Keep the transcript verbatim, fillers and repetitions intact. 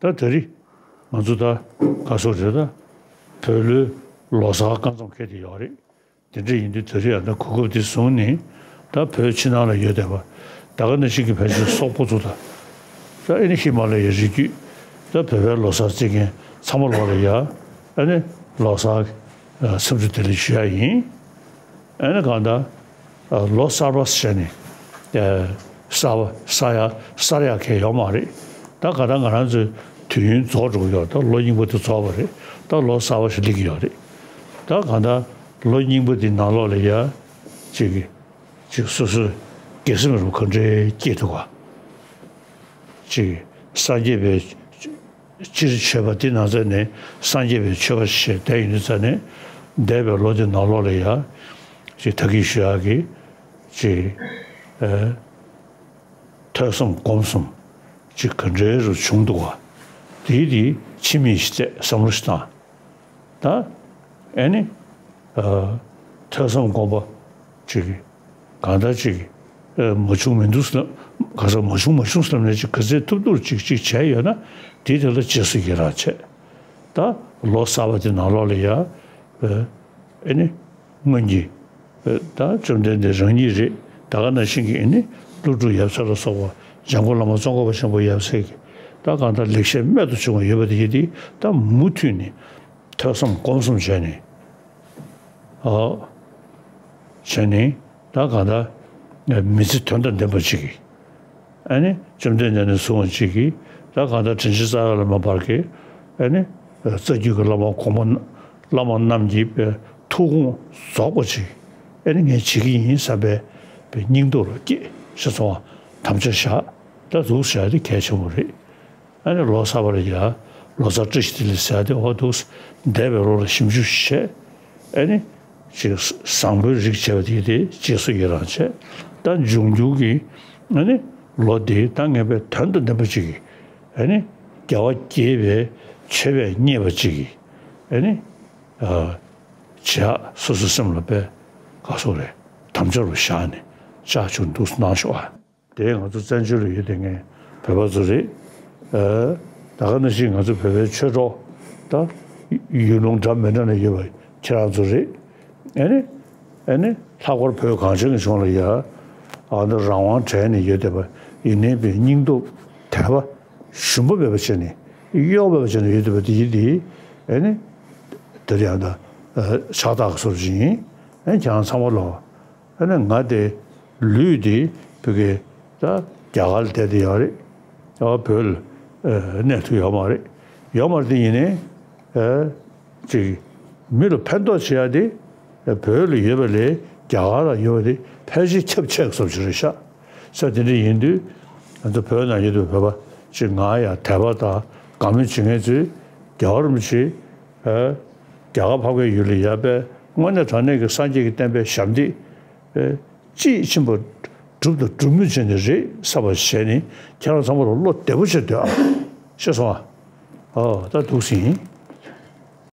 ད་ད་རེས་ང་ཚོ་ད་ག་སོགས་རེད། ད་བོད་ལོའི་ལོ་གསར་སྐབས་མཚམས་འཁེལ་བསྡད་ཡོད་རེད། དེ་འདྲ་ཡིན་དུས་ད་རེས་ཡང་ད་གོ་སྐབས་དེ་བཟུང་ནས་ད་བོད་ཕྱི་ནང་ལ་ཡོད་བསྡད་པ་ད་ག་ནང་བཞིན་གྱི་ཕལ་ཆེར་སོག་པོ་ཚོ་དང་། ད་ཨེ་ནི་ཧི་མ་ལ་ཡའི་རི་རྒྱུད། ད་བོད་པའི་ལོ་གསར་བརྩི་མཁན་ཚང་མ་ལོག་ལ་ཡ། ཨེ་ནི་ལོ་གསར་འཚམས་འདྲི་བདེ་ལེགས་ཞུ་ཡ་ཡིན། ཨེ་ནི་གང་ལྟར་ལོ་གསར་པ་ཟེར་ནས་གསར་པ་གསར་ཡ་གསར་ཡ་གང་ཡོད་མ་རེད། ད་གང་ལྟར་ང་རང་ཚོའི་དུས་ཡུན་རྫོགས་འགྲོ་གི་ཡོད། ད་ལོ་རྙིང་པ་དེ་རྫོགས་པ་རེད། ད་ལོ་གསར་པ་ཞིག་སླེབས་ཀྱི་ཡོད་རེད། ད་གང་ལྟར་ལོ་རྙིང་པ་དེ་ནང་ལོགས་ལ་ཡ་ཅིག་ཅིག་སོ་སོའི་དགེ་སེམས་རུ་ག་འདྲའི་སྐྱེས་འདུག་ག་ཅིག་སངས་རྒྱས་པའི་སྤྱིར་ཆོས་པ་འདི་ནང་ཚན་ནས་སངས་རྒྱས་པའི་ཆོས་པ་ཞེས་བསྡད་ཡོད་ནི་ཚན་ནས་འདས་པའི་ལོ་འདི་ནང་ལོགས་ལ་ཡ་ཅིག་ད་གིན་ཞུ་ཡག་གི་ཅིག་ཨ་ཐོས་བསམ་སྒོམ་གསུམ་ཅིག་ག་འདྲའི་རུ་བྱུང་འདུག་ག་དེའི་དེ་ཕྱི་མིག་ཞིག་བལྟས་བསམ་བློ་ཞིག་བཏང་། ད་ཨེ་ནི་ཨ་ཐོས་བསམ་སྒོམ་པ་ཅིག་གང་ལྟར་ཅིག་ཨ་མ་བྱུང་མི་འདུག་ཟེར་ན། ག་ས་མ་བྱུང་མ་བྱུང་ཟེར་ནས་ཅིག་ག་ཚོད་ཐུབ་ཐུབ་ཅིག་ཅིག་བྱས་ཡོད་ན་དེ་དེ་ལ་རྗེས་སུ་ཡི་རང་བྱས། ད་ལོ་གསར་པ་དེ་ནང་ལོགས་ལ་ཡ་ཨ་ཨེ་ནི་སྔོན་གྱི་ཨ་ད་བཅོམ་ལྡན་འདས་རང་ཉིད་རེད། ད་ག་ནང་བཞིན་གྱི་ཨེ་ནི་ཀླུ་སྒྲུབ་ཡབ་སྲས་ལ་སོགས་པ་འཇམ་མགོན་བླ་མ་ཙོང་ཁ་པ་ཆེན་པོ་ཡབ་སྲས་ཀྱི་ད་གང་ལྟར་ལེགས་བཤད་རྨད་དུ་བྱུང་བ་ཡོད་པ་དེ་ཡིན་ཏེ། ད་མུ་མཐུད་ནས་ཐོས་བསམ་སྒོམ་གསུམ་བྱས་ནས། ཨོ། བྱས་ནས་ད་གང་ལྟར་མི་ཚེ་དོན་དང་ལྡན་པ་ཅིག་གིས། ཨ་ནི་བཅོམ་ལྡན་འདས་ནས་བཟུང་བ་ཅིག་གིས་ད་གང་ལྟར་དྲིན་ཅན་རྩ་བ་ལས་མ་འབར་གྱི། ཨ་ནི་རྩ་རྒྱུད་ཀྱི་བླ་མ་གོང་མ་བླ་མ་རྣམས་ཀྱི་ཐུགས་དགོངས་རྫོགས་པ་ཅིག་ཨ་ནི་ངས་བྱེད་ཀྱི་ཡིན་བསམ་པའི་སྙིང་སྟོབས་ལ་སྐྱེས་ཤེས་སོང་བ་དམ་བཅའ་བཞག་ད་འདུག་བཞག་དེ་གལ་ཆེན་པོ་རེད། ཨ་ནི་ལོ་གསར་པ་ལ་ཡ་ལོ་གསར་བཀྲ་ཤིས་བདེ་ལེགས་ཟེར་ཏེ་འོ་འདུག་འདས་པའི་ལོ་ལ་ཞིབ་འཇུག་བྱས། ཨ་ནི་ཅིག་བཟང་པོའི་རིགས་བྱས་པ་དེ་དེ་རྗེས་སུ་ཡི་རང་བྱས། ད་འབྱུང་འགྱུར་གྱི་ཨ་ནི་ལོ་འདི་ད་ངེས་པའི་དོན་དང་ལྡན་པ་ཅིག་གིས། ཨ་ནི་རྒྱལ་བ་དགྱེས་པའི་མཆོད་པས་མཉེས་པ་ཅིག་གིས། ཨ་ནི་ཨ་བྱས། སོ་སོའི་སེམས་ལ་དཔེ་ག་སོགས་རེད། དམ་བཅའ་རུ་བཞག་ནས་ཅག་ཆུ་འདུག་གནང་ཤོག་ཨ། དེ་ང་ཚོ་བཙན་བྱོལ་ལ་ཡོད་དེ་ངའི་བོད་པ་ཚོ་རེད། ཨ་ད་ག་ནང་བཞིན་ང་ཚོ་བོད་པའི་ཆོས་གྲོགས་ད་ཡུལ་ལུང་འདྲ་མི་འདྲ་ནས་ཡོད་པ་ཁྱེད་རང་ཚོ་རེད། ཨ་ནི་ཨ་ནི་ལྷག་པར་བོད་གངས་ཅན་གྱི་ལྗོངས་ལ་ཡ་ཨ་ནི་རང་དབང་བྲལ་ནས་ཡོད་བསྡད་པ་ཡིན་ནའི་པའི་སྙིང་སྟོབས་དད་པ་ཞུམ་པ་མེད་པ་བྱས་ནས་གཡོ་བ་མེད་པ་བྱས་ནས་ཡོད་བསྡད་པ་དེ་ཡིན་དེ། ཨ་ནི་དེ་ཡང་ད་ཕྱག་རྟགས་སོར་བཞིན་ཨ་ནི་ཁྱེད་རང་ཚང་མ་ལོ། ཨ་ནི་ང་དེ་ལུས་དེ་བོད་ཀྱི་ད་རྒྱ་གར་ལ་བསྡད་དེ་ཡོད་རེད། ཨ་བོད་ལ་ཨ་གནས་ཐུབ་ཡོད་མ་རེད། ཡོད་མ་རེད་དེ་ཡིན་ནའི་ཨ་ཅིག་མི་ལ་ཕན་ཐོགས་བྱེད་ཡ་དེ་བོད་ལ་ཡོད་པ་ལས་རྒྱ་གར་ལ་ཡོད་པ་དེ་ཕལ་ཆེར་ཁྱབ་ཆེ་བཟོ་བྱེད་རེད་ཤག་ས་དེ་འདྲ་ཡིན་དུས་ང་ཚོ་བོད་ནང་ཡོད་པའི་བོད་པ་ཅིག་ང་ཡང་དད་པ་དང་དགའ་མོས་བྱེད་མཁན་ཚོས་རྒྱལ་བ་རིན་པོ་ཆེ་ཨ་རྒྱ་གར་འཕགས་པའི་ཡུལ་ལ་ཡར་དཔེ་དངོས་གནས་དྲང་གནས་ཀྱི་སངས་རྒྱས་ཀྱི་བསྟན་པའི་ཞབས་འདེགས་ཨེ་དཔྱིས་ཕྱིན་པ་སྒྲུབ་དང་སྒྲུབ་མུས་བྱས་ནས་རེད་བསམ་པ་བྱས་ནས་ཁྱེད་རང་ཚང་མ་ལ་བློ་བདེ་པོ་བྱས་སྡོད་ཨ། ཤེས་སོང་ཨ། ཨོ་ད་འདུག་སེ་ཡིན།